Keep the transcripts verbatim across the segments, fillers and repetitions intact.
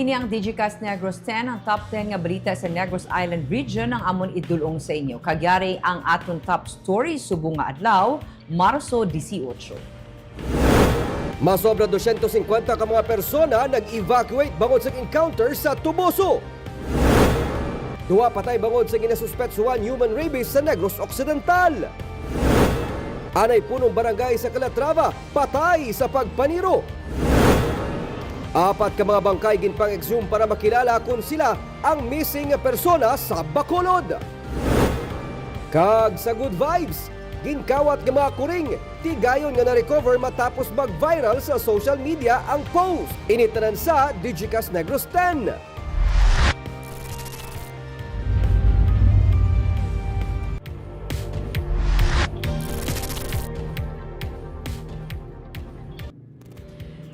Ini ang Digicast Negros ten, ang top ten nga balita sa Negros Island Region ang amon idul-ong sa inyo. Kag yari ang aton top story subong nga adlaw, Marso dieciocho. Masobra dosyentos singkwenta ka mga persona nag-evacuate bangod sa encounter sa Toboso. Duha patay bangod sa ginasuspetsuhan human rabies sa Negros Occidental. Anay punong barangay sa Calatrava patay sa pagpaniro. Apat ka mga bangkay ginpang-exhume para makilala kon sila ang missing nga persona sa Bacolod. Kag sa good vibes, ginkawat nga mga kuring, tigayon nga na-recover matapos mag-viral sa social media ang post. Ini tanan sa Digicast Negros ten.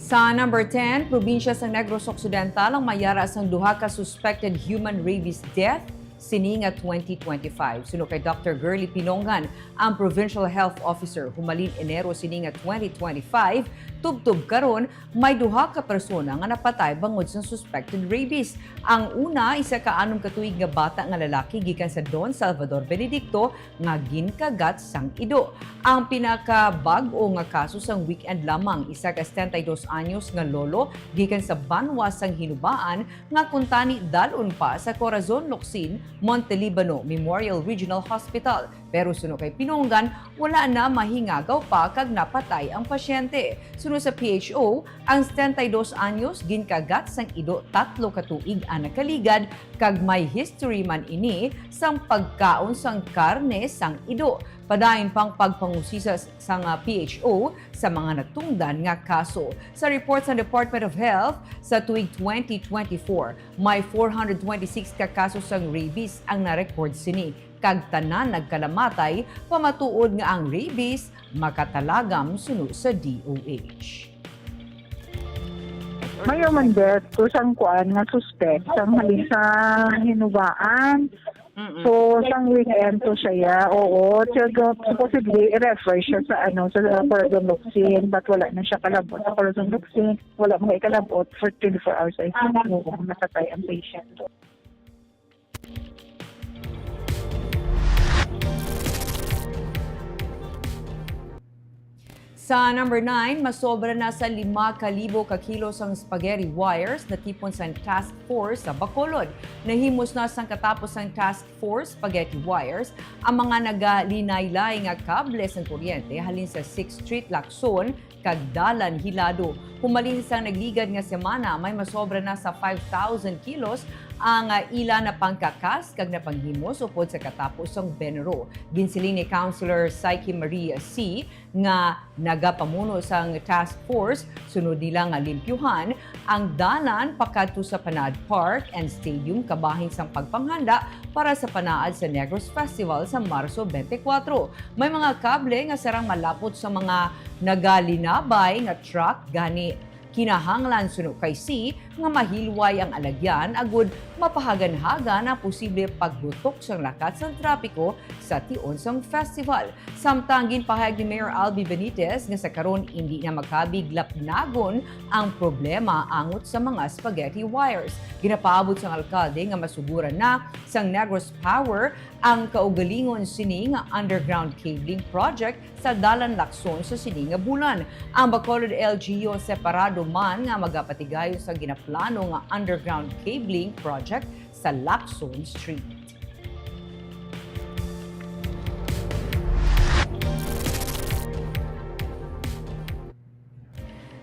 Sa number ten, probinsya sang Negros Occidental ang may yara sang duha ka suspected human rabies death sini nga twenty twenty-five. Suno kay Doctor Girly Pinongan, ang Provincial Health Officer, humalin Enero sini nga twenty twenty-five, tubtob karon, may duha ka persona nga napatay bangod sa suspected rabies. Ang una, isa ka anom ka tuig nga bata nga lalaki gikan sa Don Salvador Benedicto nga ginkagat sang ido. Ang pinakabag-o nga kaso sang weekend lamang, isa ka setenta y dos anyos nga lolo gikan sa Banwa sang Hinubaan nga kuntani dal-on pa sa Corazon Locsin, Montelibano Memorial Regional Hospital. Pero suno kay Pinongan, wala na mahingagaw pa kag napatay ang pasyente. Suno sa P H O, ang setenta y dos anyos ginkagat sang ido tatlo ka tuig ang nakaligad kag may history man ini sang pagkaon sang karne sang ido. Padayon pang pagpangusisa sang, ah, P H O sa mga natungdan nga kaso. Sa report sang Department of Health, sa tuig twenty twenty-four, may four hundred twenty-six ka kaso sang rabies ang na-record sini, kag tanan nagkalamatay, pamatuod nga ang rabies makatalagam suno sa D O H. May human death to sang kuan nga suspect, sang halin sa Hinubaan. Mm-mm. So, sang weekend to siya, ya. Oo, so, supposedly, i-refer siya sa, ano, sa Corazon Locsin, but wala na siya kalabot sa Corazon Locsin. Wala mo ikalabot for twenty-four hours, I think. Oo, napatay ang patient. Sa number nine, masobra na sa lima ka libo ka kilo sang spaghetti wires natipon sang task force sa Bacolod. Nahimos na sang katapos sang task force spaghetti wires ang mga nagalinaylay nga kable sang kuryente halin sa Sixth Street, Lacson, kag Dalan Hilado. Humalin sang nagligad nga semana, may masobra na sa five thousand kilos ang, ah, ila napangkakas kag napanghimos upod sa katapos sang BENRO. Ginsiling ni Councilor Psyche Marie C nga nagapamuno sang task force, sunod nila nga limpyuhan ang dalan pakadto sa Panaad Park and Stadium kabahin sang pagpanghanda para sa panaad sa Negros Festival sa Marso twenty-four. May mga kable nga sarang malapot sa mga nagalinabay nga truck, gani kinahanglan suno kay C nga mahilway ang alagyan agud mapahaganhagan ang posible pagbutok sang lakat sang trapiko sa tion sang festival. Samtang ginpahayag ni Mayor Albi Benitez nga sa karon indi na makabig lapnagon ang problema angot sa mga spaghetti wires. Ginapaabot sang alkalde nga masuguran na sang Negros Power ang kaugalingon sini nga underground cabling project sa Dalan Lacson sa sini nga bulan. Ang Bacolod L G U separado man nga magapatigayon sa ginaplano nga underground cabling project sa Lacson Street.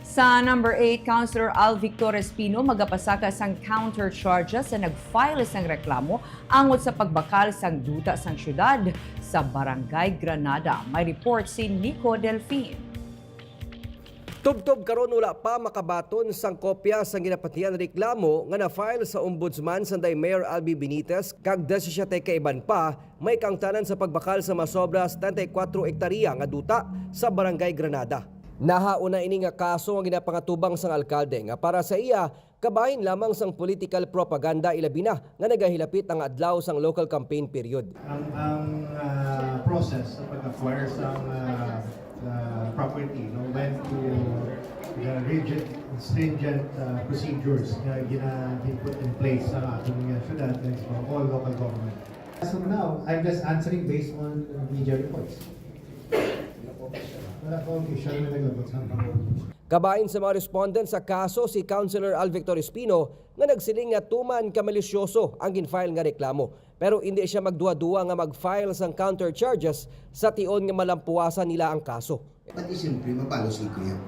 Sa number eight, Councilor Alvic Torres Pino magapasaka sang counter charges sa nag-file sang reklamo angot sa pagbakal sang duta sang syudad sa Barangay Granada. May report si Nico Delfin. Tubtob karon, wala pa makabaton sang kopya sang ginapatihan reklamo nga na-file sa Ombudsman sanday Mayor Albi Benitez kag disisiete ka iban pa may kaangtanan sa pagbakal sa masobra setenta y cuatro hektarya nga duta sa Barangay Granada. Nahauna ini nga kaso nga ginapangatubang sang alkalde nga para sa iya, kabahin lamang sang political propaganda, ilabi na nga nagahilapit ang adlaw sang local campaign period. Ang, ang, ah, process sa pag-acquire sang, ah, ah, property, no, went to, The rigid, stringent, uh, procedures nga gina-, gin-put in place sa aton nga syudad and sa all local government. As of now, I'm just answering based on media reports. Wala pa official na naglabot sa mga. Kabahin sa mga respondent sa kaso si Councilor Al Victor Espino nga nagsiling nga tuman ka malisyoso ang gin-file nga reklamo, pero indi siya magduha-duha nga mag-file sang counter charges sa tion nga malampuasan nila ang kaso. Pati siyempre, mabalos ni Kuya.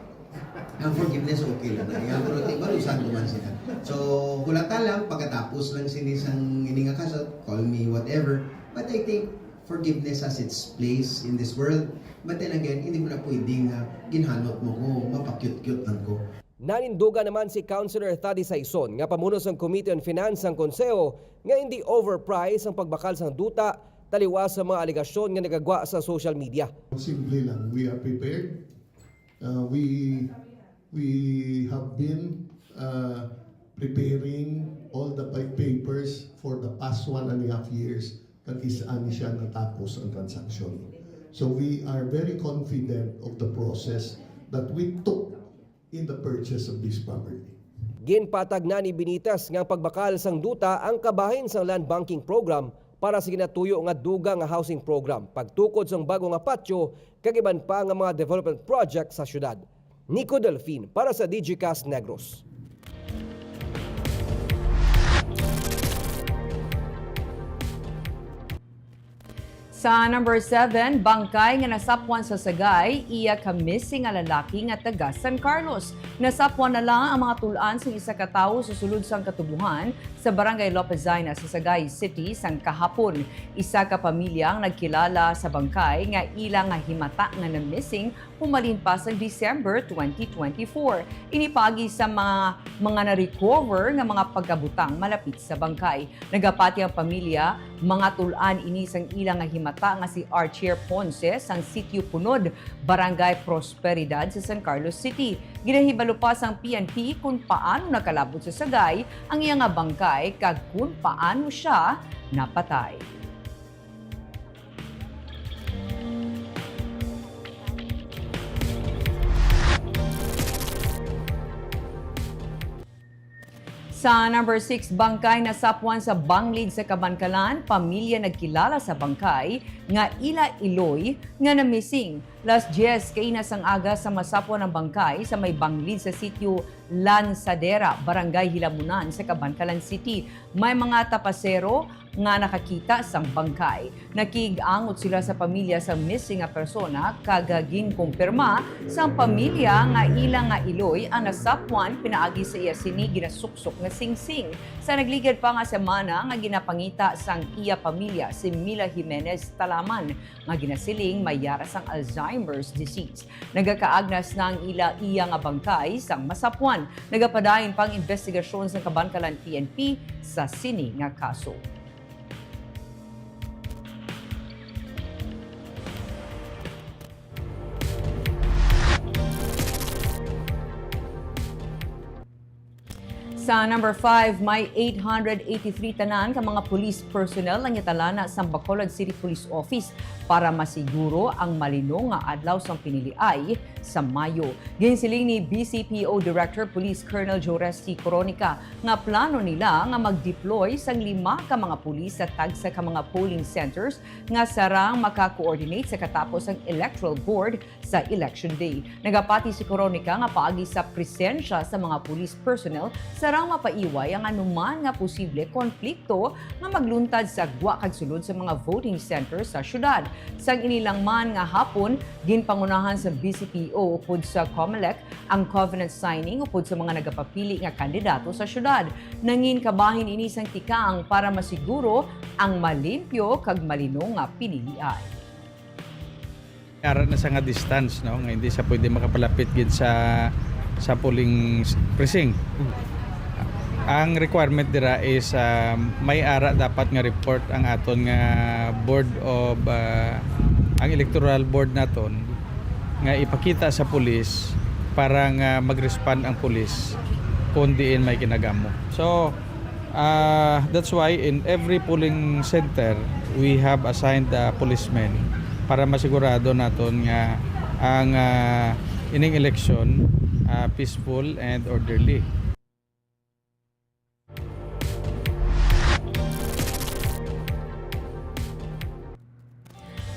Ang forgiveness, okay lang na yan. Pero di, balusan ko man sila. So, hulata lang, pagkatapos lang sini sang ini nga kaso, call me whatever. But I think forgiveness has its place in this world. But then again, hindi mo na pwede nga ginhanot mo ko, mapakyut-kyut lang ko. Nanindugan naman si Councilor Thady Saison nga pamuno sang Committee on Finance sang Konseho nga indi overpriced ang pagbakal sang duta taliwas sa mga alegasyon nga nagagwa sa social media. Simple lang, we are prepared. Uh, we we have been uh, preparing all the pa- papers for the past one and a half years. Kag is ani siya natapos ang transaksyon. So we are very confident of the process that we took in the purchase of this property. Ginpatag na ni Benitez nga ang pagbakal sang duta ang kabahin sang land banking program para sa ginatuyo nga dugang nga housing program, pagtukod sang bag-o nga patio, kag iban pa nga mga development project sa siyudad. Nico Delfin para sa Digicast Negros. Sa number seven, bangkay nga nasapwan sa Sagay, iya ka missing nga lalaki nga taga San Carlos. Nasapwan na lang ang mga tul-an sang isa ka tawo sa sulod sang katubuhan sa Barangay Lopezina sa Sagay City sang kahapon. Isa ka pamilya ang nagkilala sa bangkay nga ila nga himata nga na-missing humalin pa sang December twenty twenty-four. Ini paagi sa mga, mga na-recover nga mga pagkabutang malapit sa bangkay. Nagapati ang pamilya, mga tul-an ini sang ila nga himata nga si Archier Ponce sang Sitio Punod, Barangay Prosperidad sa San Carlos City. Ginahibalo pa sang P N P kon paano nakalabot sa Sagay ang iya nga bangkay kag kon paano sia napatay. Sa number six, bangkay nasapwan sa banglid sa Kabankalan, pamilya nagkilala sa bangkay nga ila Iloy nga na-missing. Las diyes kaina sang aga sa masapwan ang bangkay sa may banglid sa sitio Lanzadera, Barangay Hilamunan sa Kabankalan City. May mga tapasero nga nakakita sang bangkay. Nakig-angot sila sa pamilya sang missing nga persona kag ginkumpirma sang pamilya nga ila nga Iloy ang nasapwan pinaagi sa iya sini ginasuksok nga singsing. Sa nagligad pa nga semana nga ginapangita sang iya pamilya si Mila Jimenez Talaman nga ginasiling may yara sang Alzheimer's disease. Nagakaagnas na ang ila iya nga bangkay sang masapwan. Nagapadayon pa ang imbestigasyon sang Kabankalan P N P sa sini nga kaso. Sa number five, may eight hundred eighty-three tanan ka mga police personnel ang italana sang Bacolod City Police Office para masiguro ang malino nga adlaw sang piniliay sa Mayo. Ginsiling ni B C P O Director Police Colonel Joresty Coronica nga plano nila nga mag-deploy sang lima ka mga pulis sa tagsa ka mga polling centers nga sarang maka-coordinate sa katapos sang Electoral Board sa Election Day. Nagapati si Coronica nga paagi sa presensya sa mga police personnel, sarang mapaiway ang anuman nga posible konflikto nga magluntad sa gwa kag sulod sa mga voting center sa syudad. Sang inilang man nga hapon, ginpangunahan sa B C P O upod sa Comelec ang covenant signing upod sa mga nagapapili nga kandidato sa syudad. Nangin kabahin ini sang tikang para masiguro ang malimpyo kag malino nga pinilian. Ara na sa nga distance, no, nga hindi sa pwede makapalapit gid sa sa polling s- precinct. Ang requirement dira is, ah, may ara dapat nga report ang aton nga board of, ah, ang electoral board naton nga ipakita sa pulis para nga mag-respond ang pulis kung diin may kinagamo. So, ah, that's why in every polling center, we have assigned a policeman para masigurado naton nga ang, ah, ining eleksyon, ah, peaceful and orderly.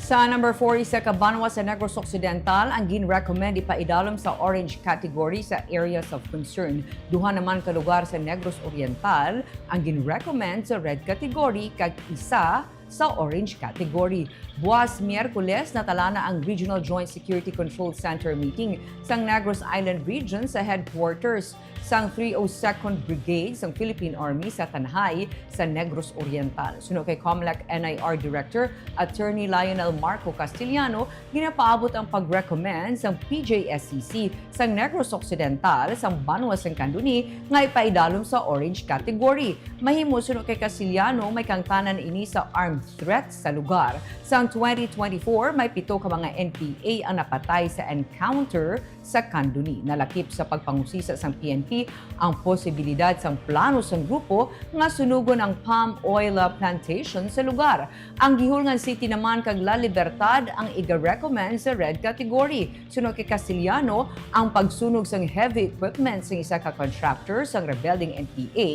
Sa number four, isa ka banwa sa Negros Occidental ang gin-recommend ipaidalom sa orange category sa areas of concern. Duha naman ka lugar sa Negros Oriental ang gin-recommend sa red category kag isa sa orange category. Buas Miyerkules, natala na ang Regional Joint Security Control Center meeting sang Negros Island Region sa headquarters sang three oh second Brigade sang Philippine Army sa Tanjay sa Negros Oriental. Suno kay COMELEC N I R Director Attorney Lionel Marco Castellano, ginapaabot ang pag-recommend sang P J S C C sang Negros Occidental sang banwa sang Candoni nga ipaidalom sa orange category. Mahimo, suno kay Castellano, may kaangtanan ini sa armed threat sa lugar. Sang twenty twenty-four, may pito ka mga N P A ang napatay sa encounter sa Candoni. Nalakip sa pagpangusisa sang P N P ang posibilidad sang plano sang grupo nga sunugon ang palm oil plantation sa lugar. Ang Guihulngan City naman kag La Libertad ang iga-recommend sa red category. Suno kay Castellano, ang pagsunog sang heavy equipment sang isa ka contractor sang rebelde nga N P A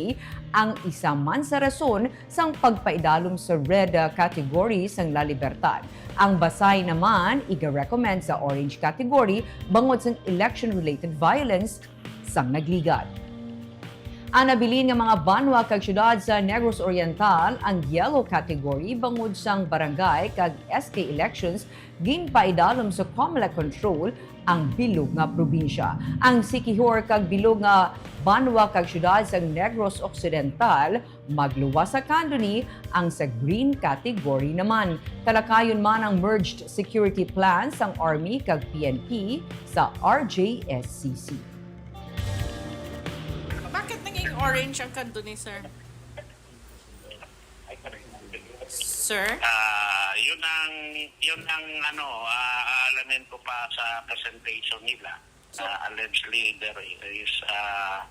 ang isa man sa rason sang pagpaidalom sa red, ah, category sang La Libertad. Ang Basay naman iga-recommend sa orange category bangod sang election-related violence sang nagligad. Ang nabilin nga mga banwa kag syudad sa Negros Oriental ang yellow category bangod sang barangay kag S K elections ginpaidalom sa COMELEC control ang bilog nga probinsya. Ang Siquijor kag bilog nga banwa kag syudad sa Negros Occidental magluwas sa Candoni ang sa green category naman. Talakayon man ang merged security plan sang Army kag P N P sa R J S C C. Bakit naging orange ang Candoni, sir? Sir? Ah, yun ang yun ang ano, ah, aalamin ko pa sa presentation nila. Ah, allegedly there is, ah,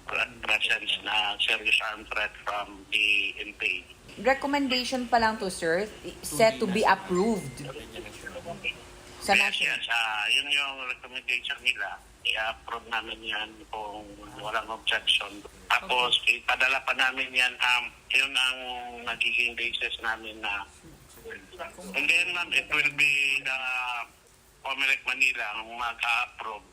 pre- presence na serious armed threat from the N P A. Recommendation pa lang to, sir, set to be approved sa Yes, national. Yes, ah, yun yung recommendation nila. I-approve namin yan kung walang objection. Tapos, ipadala pa namin yan, um, yun ang nagiging basis namin na. And then, ma'am, it will be the COMELEC Manila ang mag-approve.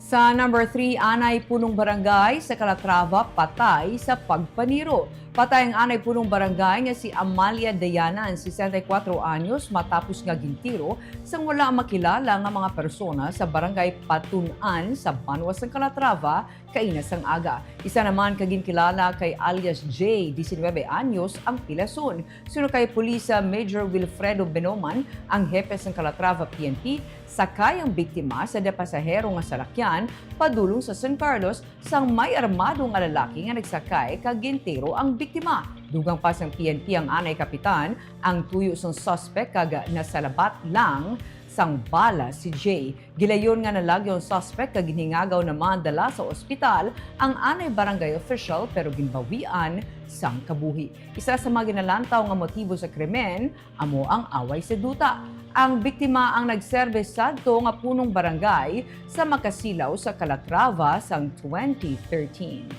Sa number three, anay punong barangay sa Calatrava patay sa pagpaniro. Patay ang anay punong barangay nga si Amalia Dayanan, sesenta y cuatro anyos, matapos nga gintiro sang wala makilala nga mga persona sa barangay Patun-an sa banwa sang Calatrava kaina sang aga. Isa naman ka ginkilala kay alias J, diecinuebe anyos, ang pilason. Suno kay Police Major Wilfredo Benoman, ang hepe sang Calatrava P N P, sakay ang biktima sa de pasahero nga salakyan padulong sa San Carlos, sang may armado nga lalaki nga nagsakay kag gintiro ang biktima. Dugang pa sang P N P ang anay kapitan, ang tuyo sang suspek kag nasalabat lang sang bala si J. Gilayon nga nalagyo ang suspek kag ginhingagaw naman dala sa ospital ang anay barangay official, pero ginbawian sang kabuhi. Isa sa mga ginalantaw nga motibo sa krimen amo ang away sa duta. Ang biktima ang nagserbe sadto nga punong barangay sa Makasilaw sa Calatrava sang twenty thirteen.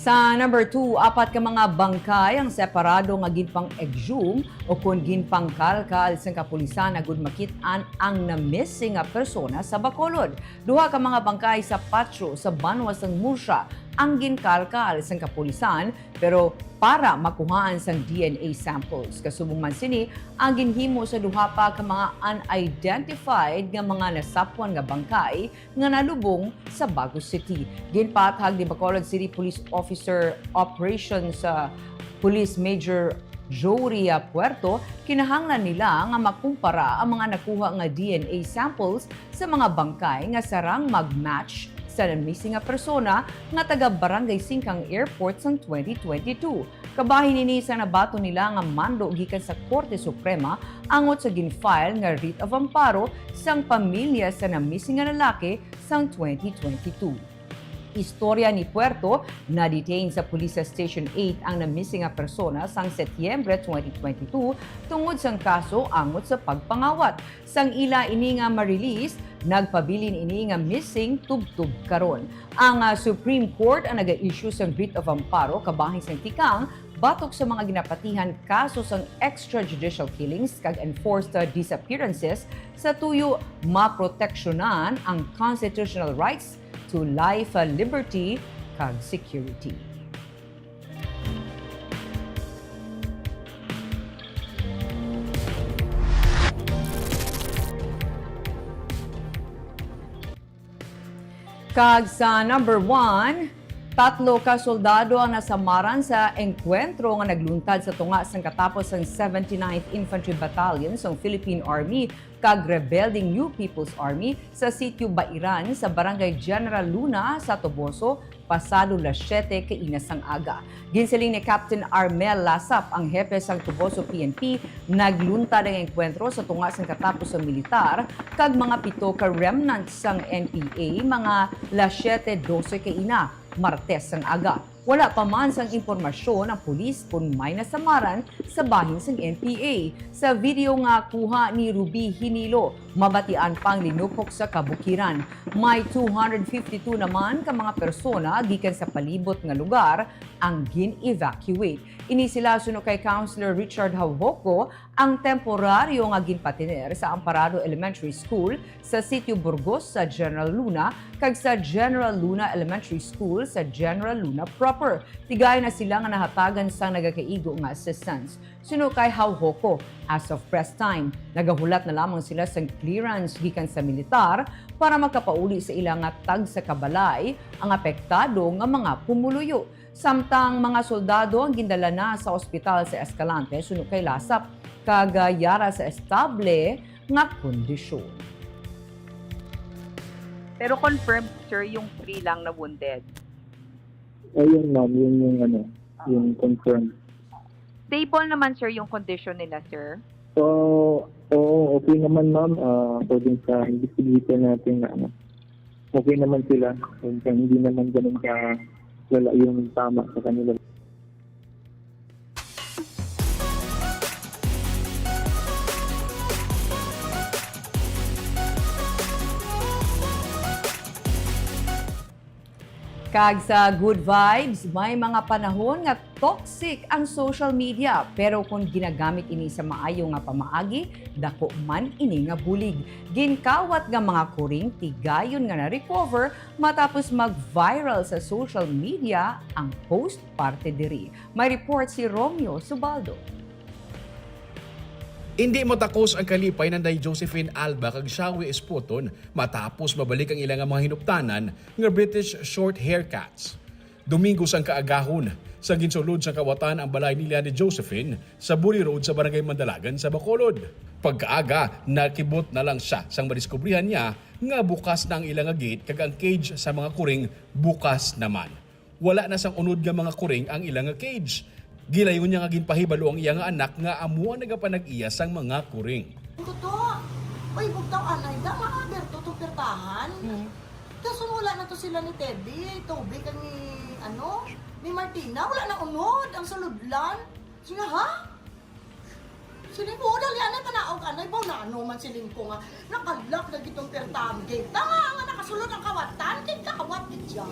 Sa number two, apat ka mga bangkay ang separado nga ginpang-exhume o kon ginpangkalkal sang kapulisan agud makit-an ang na-missing nga persona sa Bacolod. Duha ka mga bangkay sa patio sa banwa sang Murcia ang ginkalkal sang kapulisan, pero para makuhaan sang D N A samples. Kasubong man sini ang ginhimo sa duha pa ka mga unidentified nga mga nasapwan nga bangkay nga nalubong sa Bago City. Ginpaathag ni Bacolod City Police Officer Operations, ah, Police Major Joria Puerto, kinahanglan nila nga makumpara ang mga nakuha nga D N A samples sa mga bangkay nga sarang mag-match sa na-missing nga persona nga taga Barangay Singkang Airport sang twenty twenty-two. Kabahin ini sa nabaton nila nga mando gikan sa Korte Suprema angot sa gin-file nga writ of amparo sang pamilya sa na-missing nga lalaki sang twenty twenty-two. Istorya ni Puerto, na-detain sa Police Station eight ang na-missing nga persona sang Setyembre twenty twenty-two tungod sang kaso angot sa pagpangawat. Sang ila ini nga ma-release, nagpabilin ini nga missing tubtob karon. Ang, ah, Supreme Court ang naga-issue sang writ of amparo kabahin sang tikang batok sa mga ginapatihan kaso sang extrajudicial killings kag enforced, ah, disappearances sa tuyo maproteksyonan ang constitutional rights to life, ah, liberty, kag security. Kag sa number one, tatlo ka soldado ang nasamaran sa engkwentro nga nagluntad sa tunga sang katapos sang seventy-ninth Infantry Battalion sang Philippine Army kag rebelding New People's Army sa Sitio Bairan sa Barangay General Luna sa Toboso, pasado las siyete kaina sang aga. Ginsiling ni Captain Armel Lasap, ang hepe sang Toboso P N P, nagluntad ang engkwentro sa tunga sang katapos sang militar kag mga pito ka remnants sang N P A mga las siyete dose kaina, Martes sang aga. Wala pa man sang impormasyon ang pulis kon may nasamaran sa bahin sang N P A. Sa video nga kuha ni Ruby Hinilo, mabatian pang linukok sa kabukiran. May two hundred fifty-two naman ka mga persona gikan sa palibot nga lugar ang gin-evacuate. Ini sila, suno kay Councilor Richard Haujoco, ang temporaryo nga ginpatener sa Amparado Elementary School sa Sitio Burgos sa General Luna kag sa General Luna Elementary School sa General Luna proper. Tigayon na sila nga nahatagan sang nagakaigo nga assistance. Suno kay Haujoco, as of press time, nagahulat na lamang sila sang clearance gikan sa militar para makapauli sa ila nga tagsa ka balay ang apektado nga mga pumuluyo. Samtang mga soldado ang gindala na sa ospital sa Escalante suno kay Lasap kag, ah, yara sa estable nga kondisyon. Pero confirmed, sir, yung three lang na wounded. Ayun, ma'am, yun yung ano, yung confirmed. Stable naman, sir, yung condition nila, sir? So, oo, okay naman, ma'am. Ah, according sa investigator natin na ano, okay naman sila. Kung hindi naman ganun ka wala yung tama sa kanila. Kag sa good vibes, may mga panahon nga toxic ang social media, pero kung ginagamit ini sa maayo nga pamaagi, dako man ini nga bulig. Ginkawat nga mga kuring tigayon nga na-recover matapos mag-viral sa social media ang post parte diri. May report si Romeo Subaldo. Indi matakos ang kalipay ni Josephine Alba kag Shawi Espoton matapos mabalik ang ila nga mga hinuptanan nga British short haircuts. Domingo sang kaagahon, sa ginsulod sa kawatan ang balay nila ni Josephine sa Buri Road sa Barangay Mandalagan sa Bacolod. Pagkaaga, nakibot na lang siya sang madiskubrihan niya nga bukas na ang ila nga gate kag ang cage sa mga kuring bukas naman. Wala na sang unod nga mga kuring ang ila nga cage. Gilayon niya nga ginpahibalo ang iya nga anak nga amo ang nagapanag-iya sang mga kuring. Toto, uy, bugtaw anay da, maaberto tong pertahan. Hmm. Kaso wala na to sila ni Teddy, Toby, kag ni, ano, ni Martina. Wala na unod ang suludlan. Sige, ha? Siling ko, dali, anay, panaog, anay, baw na ano man siling ko nga, nakalak na gitong pertahan gate. Tama nga nakasulod ang kawatan, kay kawat gid siya.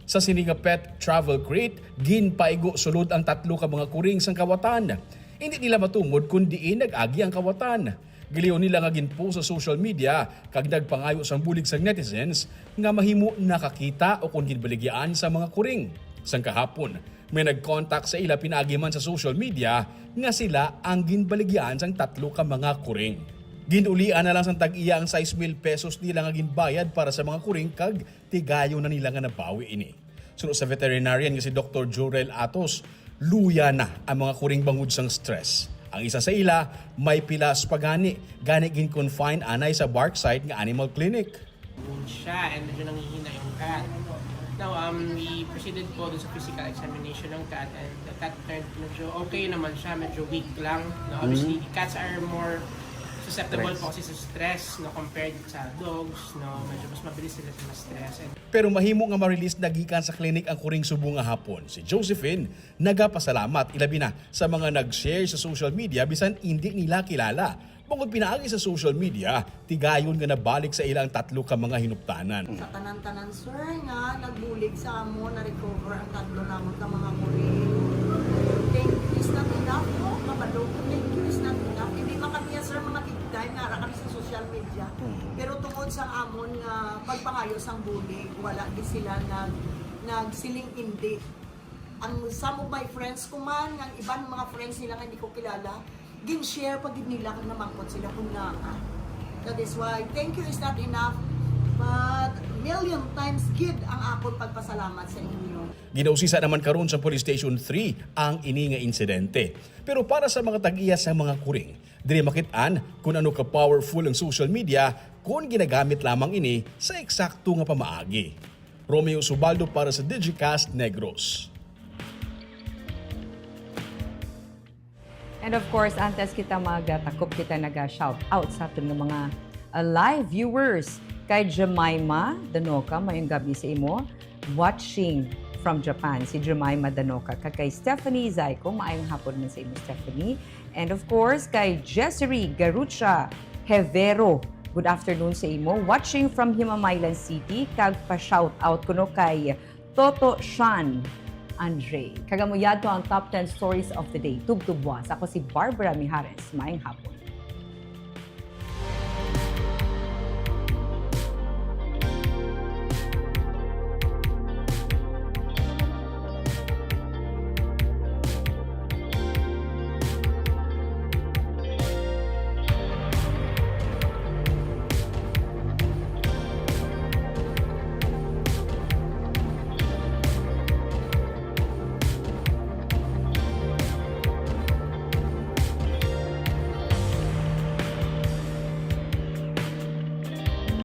Sa sini nga pet travel crate, ginpaigo sulod ang tatlo ka mga kuring sang kawatan. Hindi nila matungod kon diin nag-agi ang kawatan. Giliyon nila nga ginpost sa social media kag nagpangayo sang bulig sang netizens nga mahimo nakakita o kon ginbaligyaan sa mga kuring. Sang kahapon, may nag-contact sa ila pinaagi man sa social media nga sila ang ginbaligyaan sang tatlo ka mga kuring. Ginulian na lang sang tag-iya ang sais mil pesos nila nga ginbayad para sa mga kuring kag tigayon na nila nga nabawi ini. Suno sa veterinarian nga si Doktor Jurel Atos, luya na ang mga kuring bangod sang stress. Ang isa sa ila may pilas pa gani, gani gin-confine anay sa Barkside nga animal clinic. Siya and medyo nanghihina yung cat. Now, um, we proceeded po dun sa physical examination ng cat and the cat turned medyo okay naman siya, medyo weak lang. No? Obviously, cats are more susceptible po kasi sa stress, no, compared sa dogs, no, medyo mas mabilis sila sa stress. And Pero mahimo nga ma-release na gikan sa clinic ang kuring subong nga hapon. Si Josephine nagapasalamat, ilabi na sa mga nag-share sa social media bisan indi nila kilala. Bangod pinaagi sa social media, tigayon nga nabalik sa ila ang tatlo ka mga hinuptanan. Sa tanan-tanan, sir, nga nagbulig sa amo, na-recover ang tatlo namon ka mga kuring. Thank you is not enough, no? Kabalo ko, thank you is not enough. Hindi man kami, sir, mga big time, nara kami sa social media. Pero tungod sa amon nga pagpangayo sang bulig, wala gid sila nag nagsiling hindi. Ang some of my friends ko man, ang iban mga friends nila nga hindi ko kilala, gin-share pa gid nila kung namangkot sila kung naa. That is why, thank you is not enough, but million times gid ang akon pagpasalamat sa inyo. Ginausisa naman karon sa Police Station three ang ini nga insidente. Pero para sa mga tag-iya sa mga kuring, diri makit-an kung ano ka powerful ang social media kung ginagamit lamang ini sa eksakto nga pamaagi. Romeo Subaldo para sa Digicast Negros. And of course, antes kita magtakop, kita naga-shout out sa aton nga mga uh, live viewers. Kay Jemima Danoka, maayong gabi sa imo. Watching from Japan, si Jemima Danoka. Kag kay Stephanie Zaiko, maayong hapon man sa imo, Stephanie. And of course, kay Jessary Garucha Hevero, good afternoon sa imo. Watching from Himamaylan City, kag pa-shout out kuno kay Toto Sean Andre. Kag amo yadto ang top ten stories of the day. Tubtob buwas. Ako si Barbara Mijares. Maayong hapon.